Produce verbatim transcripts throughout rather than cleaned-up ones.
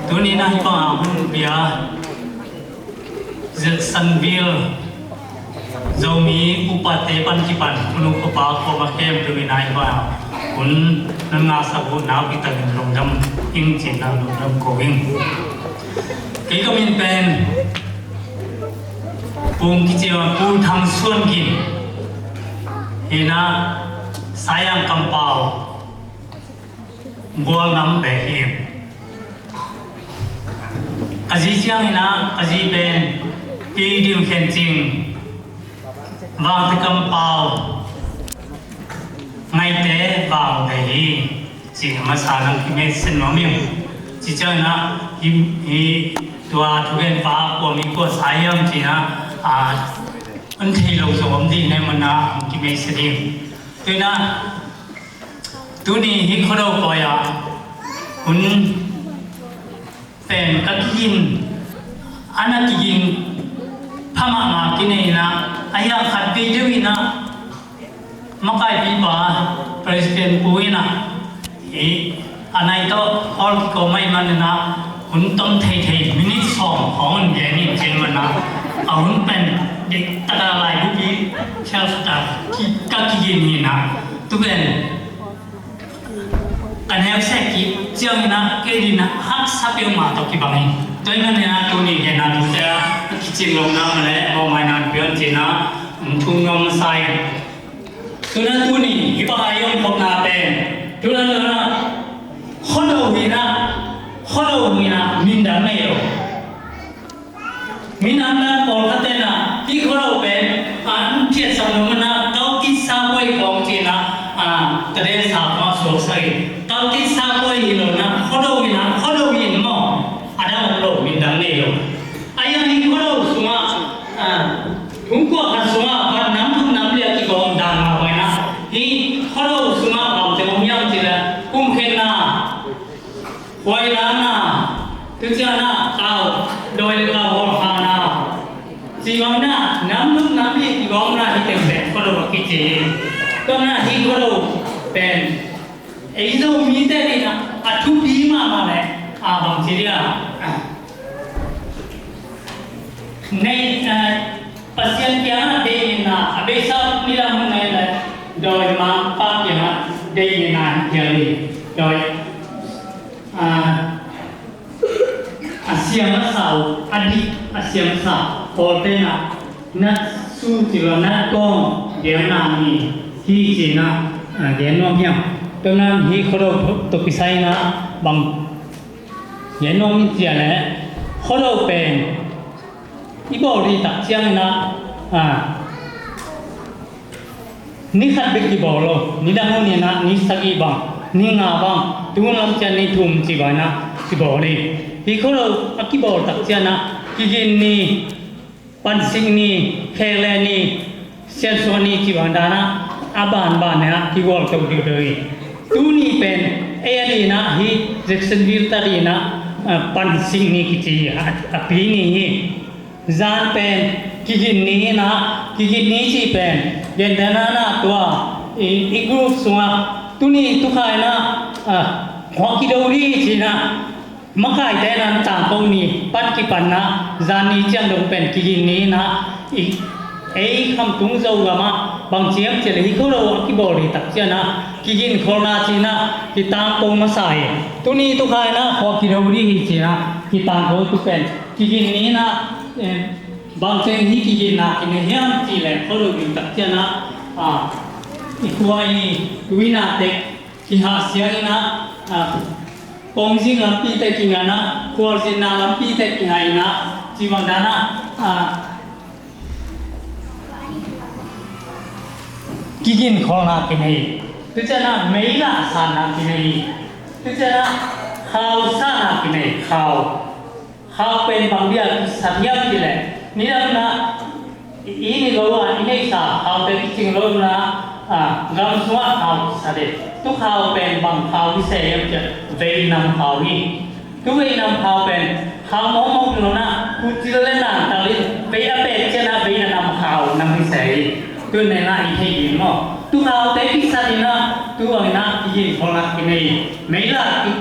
Tuni na hi panga hun bia Jacksonville Zomi upate pan kipan unu papa koma khempeuh in a hi panga hun nan ngahsak uh nakpi takin lungdam ing cih na lungdam ko ing. Kei ka min pen Pung kici a Pu Thang Suan Gin hi na, Sayang kampau Gualnam beh hi. Ka zi ciangin ah ka zi pen Pi Dim Khen Cing, Vangte kampau Ngaite Vang beh hi. Ci a masa nang kimei sin nuam ing. Ci ciangin ah hi, hi tua thugen pa kua mi kua sa hiam ci na, a, an thei lo zong om dih ne man na hong kimei sin ing. Tuina Tuni hi Khuado pawi ah hun pen ka kigin, a na kigin pha mahmah kinei in ah, a hiang khat vei deuh in ah makaipipa President Pu in ah hi a nai tawh hawl kiko mai man in ah, hun tom theithei minute sawm khawng hun gen in cin man ah, a hun pen dik taka lai bupi khel khat ah ki, ka kigin hi in ah, tu pen ka neu sek kik ciangin ah kei din ah haksa peuhmah tawh kibang hi. Tua ahih manin ah tuni gen a tute ah a kicing lo na ma le mawhmai na pion cin ah, um, thum nuam masa hi. Tuna tuni hi bang a i om khopna pen tuna tuna Khuado hi na, Khuado hi na, min dang nei lo. Minam nan pawlkhat in ah hi Khuado pen an phiatsak lo man ah Kaukisa pawi khawng cin ah, a, ka den sa khawng a suaksak hi. Kaukisa pawi hi lo in ah Khuado in ah Khuado in maw, a dang om lo, min dang nei lo. A hiang hi Khuado sungah, a, thumkuak khat sungah van nam thum nam li a kigawm dan mah bang in ah hi Khuado sungah bang teng om hiam cih leh kum khenna, huailana, tu ciangin ah kau, dawi le kau hawlkhana, ci bang in ah nam thum nam li kigawmna hi teng pen Khuado a kici hi. Tua in ah hi Khuado pen ei Zomite in ah a thupi mahmah le, a, bang ci dia, nei, a, Pasian kiangah deihna a beisa nidang hun na hi le dawimangpa kiangah deihna hi, dawi, a, a siam a sa uh, a dik a siam a sa pawlte in ah nat su ci lo, nat kawng gelna mi hi cin ah, a, gen nuam hiam. Tua in ah hi Khuado tawh kisai in ah bang gen nuam in cih leh Khuado pen i bawl rih tak ciangin ah, a, ni khat bek kibawl lo, nidang hun in ah ni sagih bang, ni nga bang, tu hun lam ciang ni thum ci bang in ah kibawl hi. Hi Khuado a kibawl tak ciangin ah kigin ni, pansik ni, khekleh ni, siansuah ni ci bang dan ah a banban in ah kibawl to deuhdeuh hi. Tuni pen ei a dih in ah hi Jacksonville ta dih in ah, a, pansik ni kici hi, a, a pi ni hi. Zan pen kigin ni hi in ah, kigin ni cih pen gentehna in ah tua i, i group sungah tuni tukha in ah, a, khuak kido dih ci in ah makaite in ah tangko ni pan kipan in ah zan ni ciang dong pen kigin ni hi in ah, i, ei Khamtung Zogam ah bang ci hiam cih leh hi Khuado a kibawl rih tak ciangin ah kigin kholna ci in ah kitangko masa hi. Tuni tukha in ah khuak kido dih hi ci in ah kitangko tu pen kigin ni hi in ah, em, bang teng hi kiginna kinei hiam cih leh Khuado ding tak ciangin ah, a, i khua i tuina tek kihah siang in ah, a, kongzing lampi tek kingah in ah, khualzinna lampi tek kingah in ah, ci bang dan ah, a, kigin kholna kinei. Tu ciangin ah meila sanna kinei. Tu ciangin ah khau sanna kinei, khau. Khau pen bang dia kisat hiam cih leh, nidang in ah i, i ni lo a i neihsa khaute kicing lo in ah, a, gam sungah khau kisat hi. Tu khau pen bang khau hi se hiam cih leh veinam khau hi. Tu veinam khau pen khau mawkmawk lo in ah, kucil le nangtal in vei a pek ciangin ah vei a nam khau nam hi se hi. Tu in ah i thei ding maw. Tu khaute kisat in ah, tu bang in ah kigin kholna kinei. Meila ki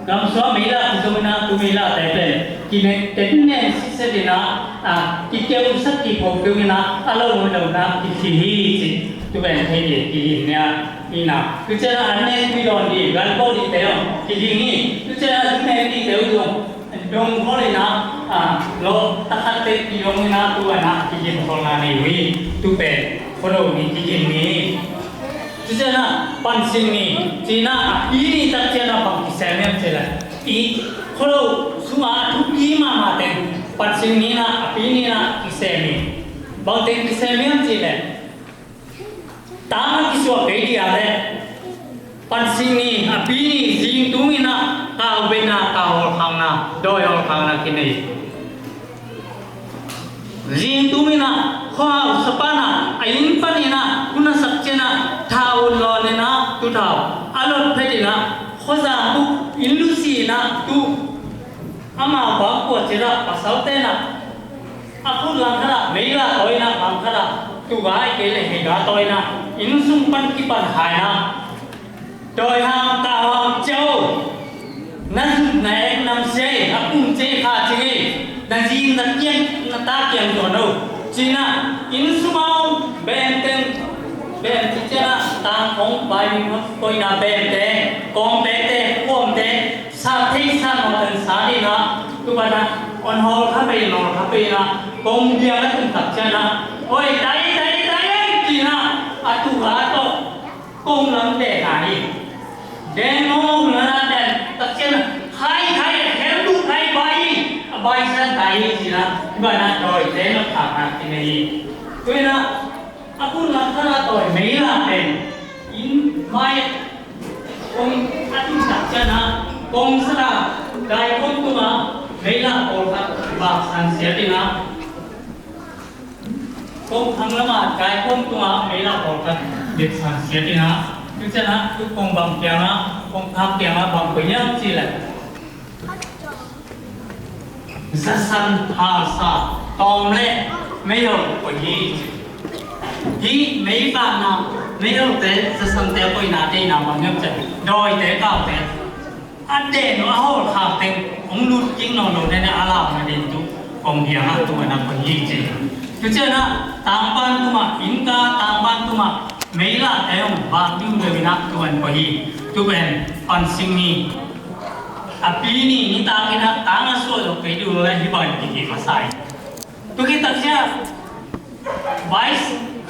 Gamsua meila kizom ina tu meila te pen kinen ten nen siset ina, a, kikeusak kipho keu ina a lo lo na kithi hi ci. Tu pen thei di kihi nia ina. Tu ciana an nen kui don di gan bo di te ong kiding hi. Tu ciana tu nen di te ong dong bo ina, a, lo takat te kidong ina tu ana kigin khol na nei wi. Tu pen khodo ni kigin ni. Cuciana pansing ni cina a pi ni tak ciana bang kisem hiam cile i kholo sunga a thupi mama teng pansing ni na a pi ni na kisem ni. Bang teng kisem hiam cile tang a kisuak kei dia le pansing ni a pi ni zing tung ina kau bena kau hol khang na doi hol khang na kinei. Zing tung ina khuahau sapana a inn pan ina hun a sak ciana thau un lawn ina tu thau a lot phet ina khuazang buk inn lusi ina tu ama bang kua cira pasal tena a khut langkhara meila toina langkhara tu gai kei le hei ga toina inn sung pan kipan haina. Doi hang kah hang ciau. Na zut na ek nam sei a kum sei kha cing ei. Na zin na kiang na ta kiang tuan o. Cina inn sumau bem teng bem ci ciana tang kong bai mi hot koina bem te kong bek te kuam te sa thei sa no ten sa ni na tu bana on hol kha pei nol kha pei na kong biang na tum tak ciana oi dai dai dai ai cina a tu ga to. Kong lam dek a hi. Dek ngawng na na den tak cian khai khai a khem duh khai bai hi. A bai san tai hi cina hi bai na doi te na pha na ti na hi. Tuina a kun lam sana doi mei la pen in mai kong a tun tak cian a kong sa dai kong tung a mei la kong khat bak san sia ti na. Kong khang lama kai kong tunga meila kong khat bit san sia tina. Tu cana tu kong bang kianga kong khang kianga bang ko yang ci le. Zasan halsa tawm le meihol ko hi. Hi mei vana meihol te zasan te ko ina te ina bang yam cana doi te kau te. A deh no a hawlkhak teng hong lut kik nawn lo nene a launa den tu kong biang ah tu a nak pang hi ci. Tu cian ah tangpan tuma innka tangpan tuma meila te hong bak diu deuh in ah tu an pang hi. Tu pen pansing ni a pi ni nitak in ah tang a suah lo kei diu lo le hi ban kiki masai. Tu khit tak ciang Vice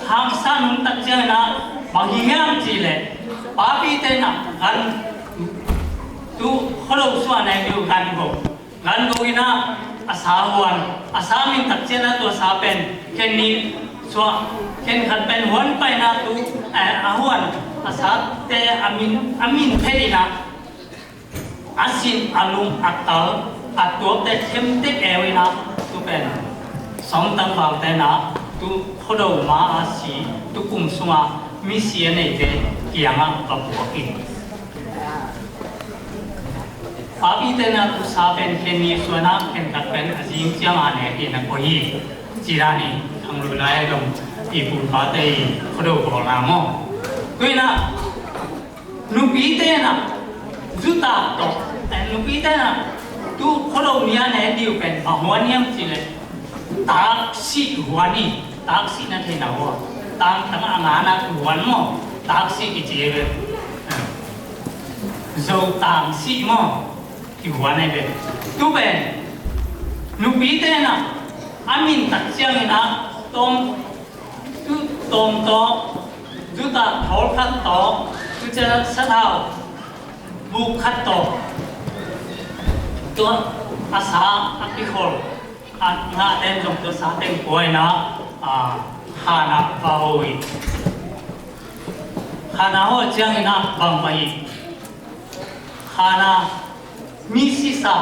hangsan hun tak ciangin ah bang hi hiam cih leh papite in ah gan tu khualo suah na hi uh gan go gan go in ah a sa huan a sa min tak ciangin ah tua sa pen khen ni suah khen khat pen huan pai in ah tu a huan a sa te a min a min phet in ah a sin a lung a tal a tuakte themtek eu in ah tu pen sawm tangvalte in ah tu khuado ma a si tu kum sungah misi a neite kiangah va puak in. Papite in ah tu sa pen khen ni suan ah khen khat pen a zing ciang a nek in a koih hi. Ci dan in thang lui lai dong i pu pate i khuado bawlna maw. Tu in ah Nupite na zutak tawh nupite na tu khuado mi a ne diu pen bang huan hiam cih leh taksi huan hi. Taksi na thei na hua tang tang a ngana huan maw taksi kici hi ve. Zo taksi maw kihuan hi ve. Tu pen nupite na a min tak ciangin a tawm tu tawm tawh zutak thawl khat tawh tu cian sathau buk khat tawh tua a sa a kikhol a ngah ten zong tua sa teng puaina khana va ho hi. Khana ho ciangin a bang va hi. Khana mi sisa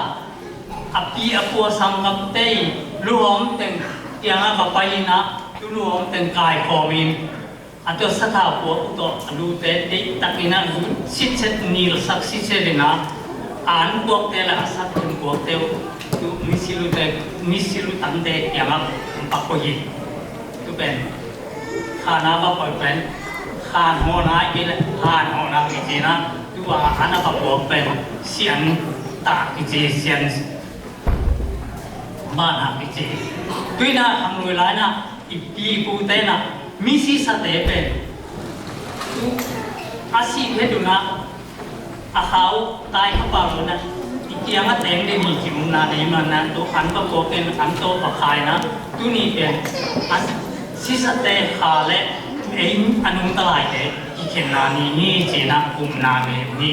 a pi a pua sanggamte i luhawm teng kiangah va pai in ah tu luhawm teng kaikhawm in a tua sathau puak uh tawh a lute deihtak in ah sitset nilsak sitset in ah a an puakte le a sak in puakte uh tu misi lute misi lutangte kiangah pak pua hi. Tu pen khana va poi pen khan hawna i le khan hawna i tina tu a ana va puak pen sian ta kici sian. Mana kici. Tuina hanglui laina i pi i pute na mi sisate pen a si pheduna a khau tai khapa lona i kianga teng de ni ci umna nei mana to an pa ko ken an to pa khaina tuni pen a sisate kha le ei anung talaite kikhenna ni ni cina umna nei ni.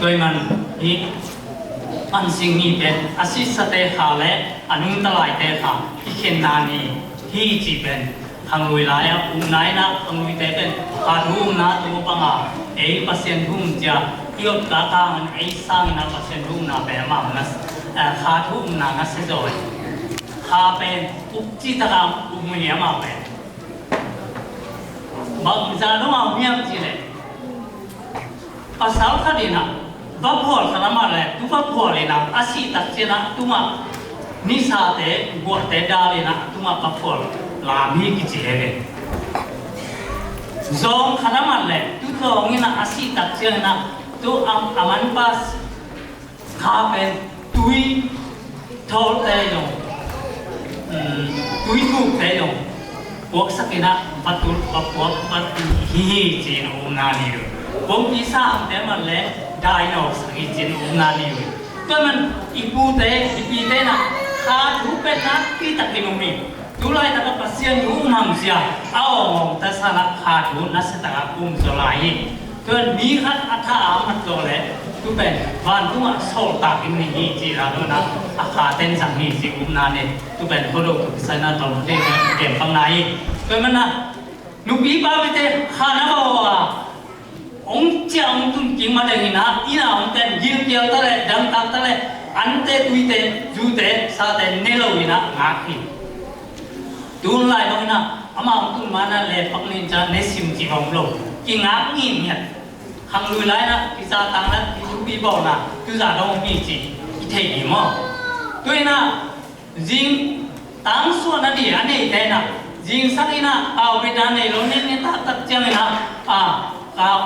Tuiman hi Pansing ni pen a sisate kha le a nungtalaite kha i khenna ni hi ci pen khanglui lai-a umna ina khangluite pen kha thu umna tu panga ei Pasian thu um cia i ot ka kang ei sang ina Pasian thu umna pen amau na kha thu umna na se zaw kha pen uk ci taka um hi amau pen bang za dong a um hiam ci le Pasal khat in ah va phual khat amah le tu va phual in ah a sih tak ciangin ah tungah nisate guahte dal in ah tungah va phual lam hi kici hi ve. Zawng khat amah le tu zawng in ah a sih tak ciangin ah tu a manpa kha pen tui thawlte zong tui thukte zong puaksak in ah va tul va puak va tul hi hi ci-in umna ni uh. Kongpi sangte man le dai nawksak hi ci-in umna ni uh. Tua man i pute i pite na kha thu pen nakpi takin um hi. Tu laitak a Pasian thu um hang sia a awngawng ta sana kha thu nasia taka um zaw lai hi. Tuan mi khat a tha a mat zaw le tu pen vantungah sawltak in ni hi ci la dona a kha ten sang hi ci umna ne tu pen hodo tu kisai na tawm te kem pang na hi. Tuan mana nupi pa bite kha na ba hoa ong cia ong tun king ma deng ina ina ong ten gil kial ta le dang tak ta le ante tuite zute sate ne lo ina ngak hi. Tun lai bang ina amau tun mana le pak nin ca ne sim ci bang lo ki ngak ngi miat khang lui lai na ki za tang na ki tu pi bau na tu za dong mi ci ki thei ki mo. Tu ina zing tang suan na di a nei te na zing sang ina kau bi na nei lo ne ne tak tak ciang ina a kau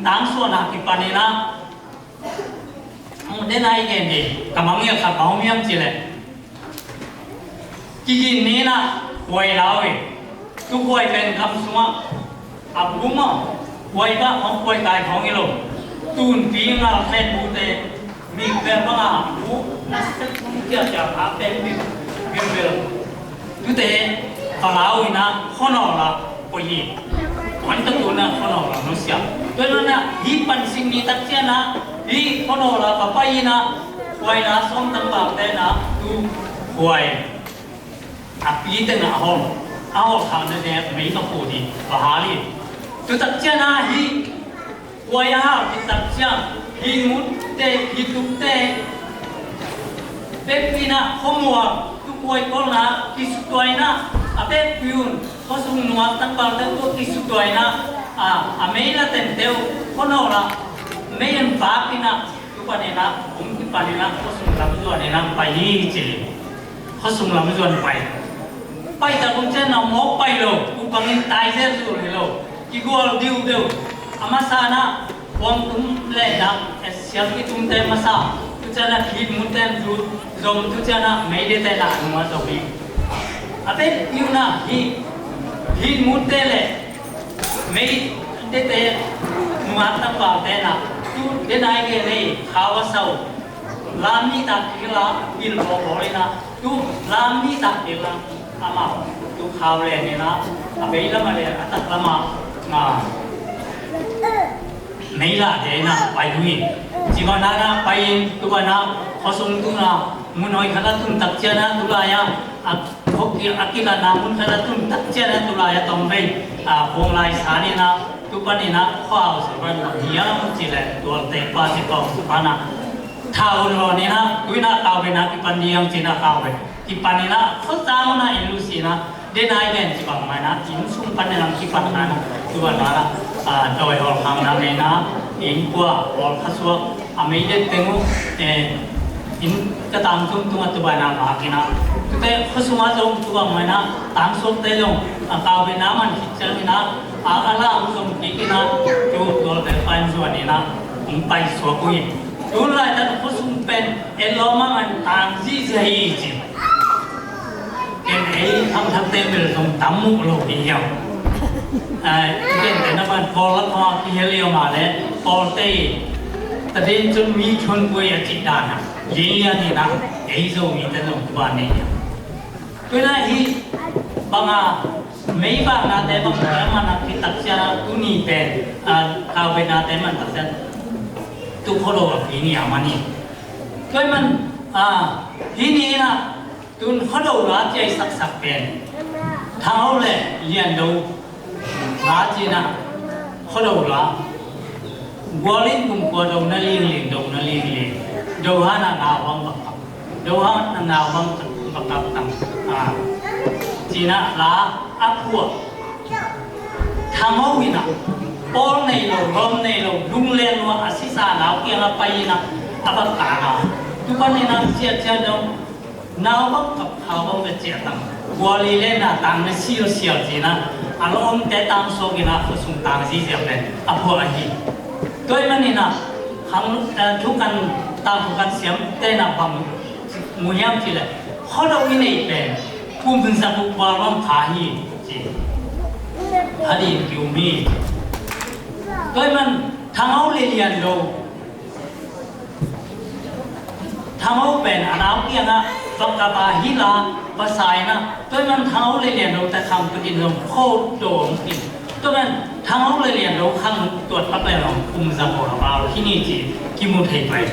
tang suan na ki pan ina Mung den ai gen di kamang ia khat bau miam ci le. Kigin ni na huai lau i. Tu huai pen kam sungah a buma huai ba hong huai kai hong ilo. Tun pi ngal khen bu te mi pen banga bu na sek kia kia a pen mi bil bil. Tute palau ina hono la poi hi. Wan ta tuna hono la nusia. Tuna na hi pan sing ni tak cia na hi hono la papai ina huai na som tang bang te na tu huai. A pi te na hong a hong khang na ne mei ka pu di pahali. Tu tak cia na hi Kuai a hau kitak ciang hi mutte hi tukte pekpina khomuang tu kuai kolna kisutuaina a pekpiun khosung nuam tangpal teu tua kisutuaina a a meila tenteu khonola mei an pakina tu panina kum kipanina khosung lam zuanina pai hi ci. Khosung lam zuan pai. Pai ta kum cian na mawk pai lo, upangin tai zel zuh hi lo. Kigual diu deuh. A masa na huang tum le na sial ki tum te masa. Tu cian na khit mun ten zu zom tu cian na mei de te na nua zom hi. A te piu na hi khit mun te le mei de te nua tang bang te na tu de nai ge nei khawa sau. Lam ni tak kila bil bo bo ina tu lam ni tak kila amau tu khau le ni na a bei lama le a tak lama nga mei la de na pai hui. Ci ba na na pai tu ba na khosung tu na mun hoi khat a tun tak cia na tu la ya a khok ki a kila na mun khat a tun tak cia na tu la ya tong bei a khong lai sa ni na tu pa ni na khau sa ba na hiam ci le tual te pa ci pau sa ba na Thau lo ni na, tui na kau ve na kipan ni ang ci na kau ve. Kipan ni na, khosau na in lu si na, de na i gen ci bang mai na, in sung pan ni na kipan na na, tu ba na na, a, doi hol hang na me na, in kua hol khasuak, a mei de teng u, e, in ka tang tung tung a tu ba na ma ki na. Tu te khosung a zong tu bang mai na, tang suak te zong, a, kau ve na man khit ciang ni na, a, a la u zong ki ki na, tu dol te pan zuan ni na, in pai suak u in. Tun laitak khosung pen Lawmang an tang ziahziah hi ci. Ken ei khangthakte bel zong tam muh lo hi hiam? Ken te na pan Kawl lakhawng a kihel lio mah le Kawlte i taden cun mi thunpui a cih dan a lianlian hi na, ei Zomite zong tuan ni hiam? Tuina hi banga meivaknate bang tua man a kitak ciang a tuni pen, a, kaubenate man tak ciang tu Khuado a pi ni a man hi. Tua man, a, hi ni na tun Khuado la ciai saksak pen Thangho le Liando la ci na Khuado la gualin kumkua do na lingling do na lingling do hana na wang bakap. Johan a naupang va kap tang a, cinah la a phuah. Thangho inah pawl nei lo, lawm nei lo, lunglen lua a sisa nau kiangah pai inah a va kang a, tu pan inah ciahciah dong naupang kap khaupang va ciah tang. Guali le na tang na silsial cinah a lawmte tang suak inah khuasung tang zizia pen a phuah ahi. Tua ahih maninah khang, eh, thukan, tang thukan siamte na bang mu hiam cih leh Khuado i neih pen kum zak uh val bang kha hi ci. A ding ki um hi. Tua ahih man Thangho le Liando, Thangho pen a nau kiangah va kap a hi la va sa inah, tua ahih man Thangho le Liando te khang pekin zong Khuado hong khin. Tua ahih man Thangho le Liando khang tuat pak le zong kum zak uh a val hi ni ci kimu thei pai.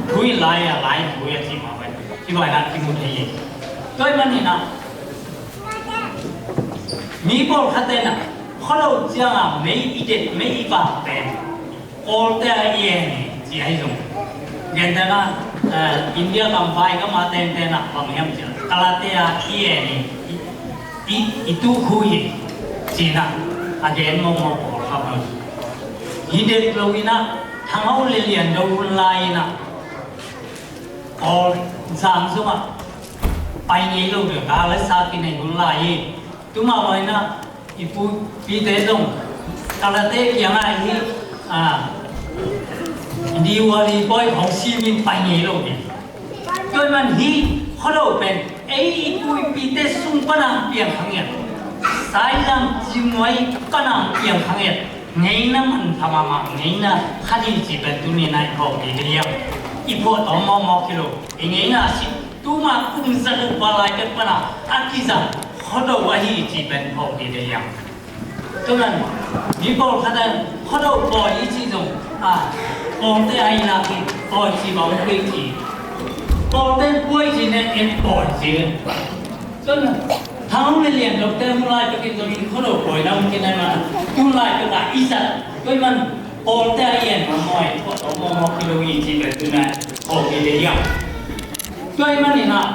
Thui lai a lai thui a ci mah pai. Hi vai na kimu thei hi. Tua ahih maninah mi pawlkhat tenah Khuado ciangah mei i det, mei i vak pen Kawlte a i en hi ci ahi zong. Gentehna, eh, India gam vai gam a tengteng ah bang hiam cih leh Kalate a i en hi, i, i, i tu khu hi cinah a gen mawkmawk pawlkhat hi. Hi det lo inah Thangho le Liando hun lai inah Kawl zang zongah pai ngei lo deuh ka le sa kinei hun lai hi. Tuma vaina i pu pite zong Kalate kiangah hi, a, Diwali pawi khong simin pai ngei lo hi. Tua ahih man hi Khuado pen ei i pu i pite sung pana piang kha ngiat, sailam cimuai pana piang kha ngiat, ngeina manpha mahmah, ngeina khat hi cih pen tuni-in i phawk ding hi. I phuah tawm mawkmawk hi lo, i ngeina a si. Tuma kum zak uh val lai pek pana a kizang Khuado ahi cih pen phawk ding hi. Tua ahih man mi pawlkhat in Khuado pawi i cih zong, a, Kawlte a i nak hi, pawi cih bang hi ci. Kawlte pawi cih nen en pawi cih. Tua ahih man Thangho le Liandote hun lai pekin zong in Khuado pawi na hun khin ahih man, hun lai pek a i zat. Tua ahih man Kawlte a i en mawkmawk, Khuado mawkmawk hi lo hi cih pen tuni-in phawk ding hi. Tua ahih maninah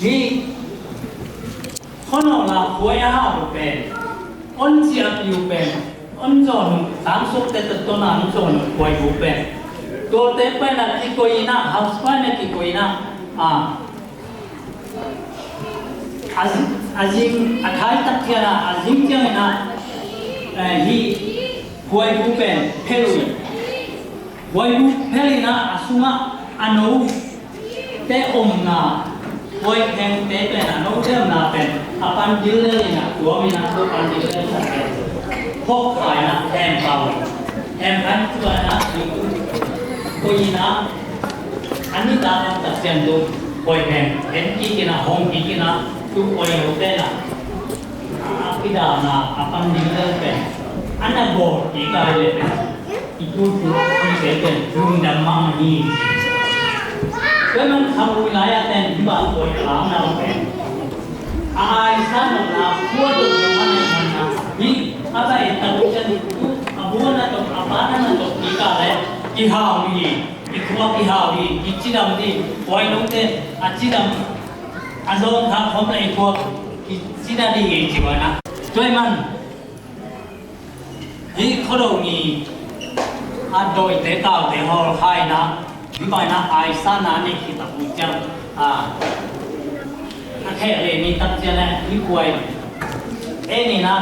hi Khuado la khuai a hau pen, on ciah piu pen, on zawn uh, tangsuakte tattona on zawn uh khuai uh pen, tuate pen a kikoih inah, house pen a kikoih inah, a, a zi-, a zing, a thai tak ciangin ah, a zing ciangin ah, eh, hi khuai uh pen phel uh. Khuai uh phel inah a sungah a note omna, khuai phengte pen a note omna pen a pandil lel inah tuam inah tua pandil lel inah pen phawk kha inah hem pau. Hem pau tua inah tua inah a nitak tak ciang tu khuai pheng en kik inah hong kik inah tu khuai lo pen ah a kidana a pandil lel pen a na bawl kik a le pen i tu tu i te pen lungdam mah hi. Tua ahih man khamui lai-ah ten hi bah khuai a lam na pen a aisa nopna khua tawh a neih man na hi. A bai tak ciang tu a bu na tawh a pa na tawh kik a le kihau hi. I khua kihau hi, kicidam dih, khuai note a cidam a zawngkhak khawm le i khua kicida dih hi ci bana. Tua ahih man hi Khuado ni a dawite kaute hawl kha inah, hi bana aisa na neih khit a bu ciang a, a kheh le ni tak ciang le hi khuai e ni na.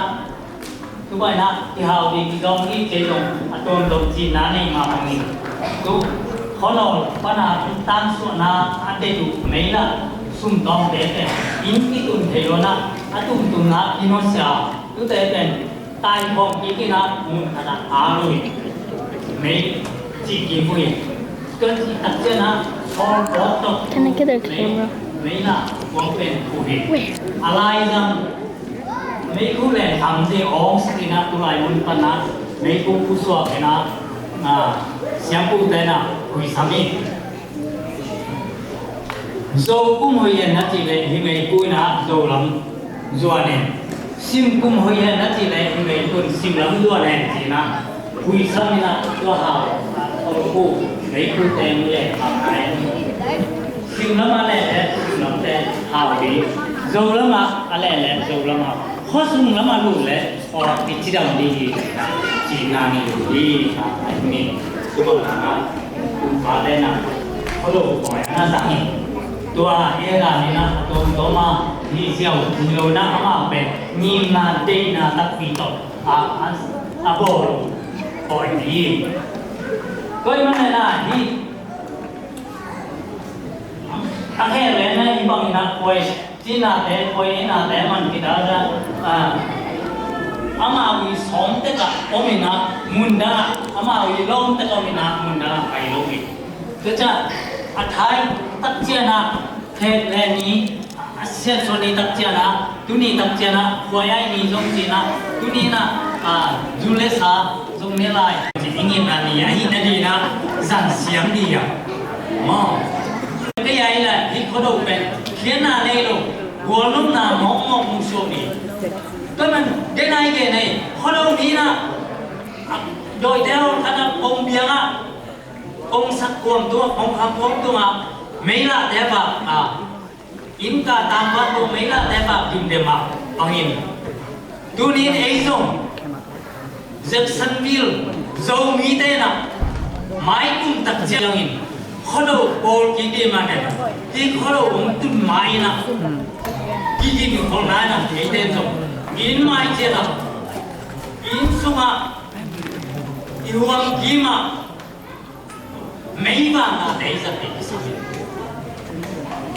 Tu bai na kihau ding kizawng ding kei zong a tuamtuam cihna nei mah bangin tu Khuanawl pana tangsuahna a deih uh meila sumtawngte pen inn kitun thei lo-in a tumtumna kinosia tute pen taikhawm kik in a mun khat ah a lui mei cih kik uh hi. Tua cih takciangin a sawlpawt tawh Can I get a camera? Meila kuang pen uh hi. Wait. A laizang meikhu le thamte awngsak in a tulai mun pan a meikhu pusuak in a, a, siampute in a huisam hi. Zo kum hoih hen na cih leh hih meikhu in a Zo lam zuan in. Sim kum hoih hen na cih leh hih meikhu in sim lam zuan hen ci in a huisam in a tua hau a, a, a, meikhu teng le a, a, sim lam a leh leh sim lam teng hau ding. Zo lam a leh leh Zo lam a, khuasung lam a lut leh aw, i cidam ding hi, cihna ni hi, a, a, ni. Tua bang a, tua te na, Khuado pawi a na zang hi. Tua e la ni na, tua, tua ma, ni ziau, ni lo na, ama pen, ni na, dei na, takpi tawh, a, a, a bo, pawi ni. Tua i man na, ni, a khe le na, i bang na, pawi, Cinate, khuainate man kita za, a, amau i sawm tekah om in a mun dang ah, amau i lawm tekah om in a mun dang ah pai lo hi. Tua ciang a thai takciang a, Thet le ni, a siatsuah ni takciang a, tuni takciang a, khuai ai ni zong ci in a, tuni in a, a, zu le sa, zong ne lai, ci i ngimna ni, a hih na ding a, zan siam ding a. Maw. Kei a i la, hih Khuado pen, khiatna nei lo, gualnopna mawkmawk mu suak ni. Tua man, den ai gen ei, Khuado ni in a, a, dawite hong khat a, kong biang a, kong sak kuam tung a, kong kham kuam tung a, meilahte bak a, innka tangval tung meilahte bak ding te mah bangin. Tuni in ei zong, Jacksonville, Zomite in a, maikum takciang in, Khuado pawl kik ding mah in a, hih Khuado hong tun ma in a, kik ding kholhna in a, eite zong, inn mai ciat a, inn sung ah, i huam kim ah, meivakna te i zat ding kisam hi.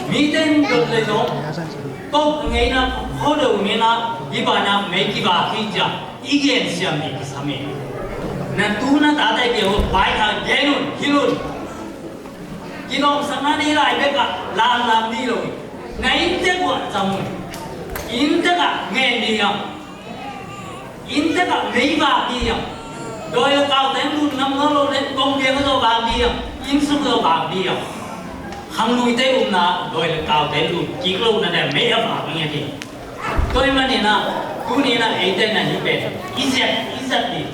Mite in dot le zong, kok ngeina Khuado ni in a, i banah mei kivak hi ci a, i gen siam ding kisam hi. Na tu na tate kiang uh, pai kha gen un, hilh un. Kilawmsakna nei lai bek ah, lamlam ding lo hi. Na inntek uh ah cam un. Inntek ah ngen ding a. Inntek ah mei vak ding a. Dawi le kaute lut ngam nawn lo leh kong biang zaw vak ding a. Inn sung zaw vak ding a. Khangluite upna dawi le kaute lut kik lo na ding a mei a vak ding a hi. Tua ahih manin a, tuni in a eite in a hih pen i zep, i zep ding.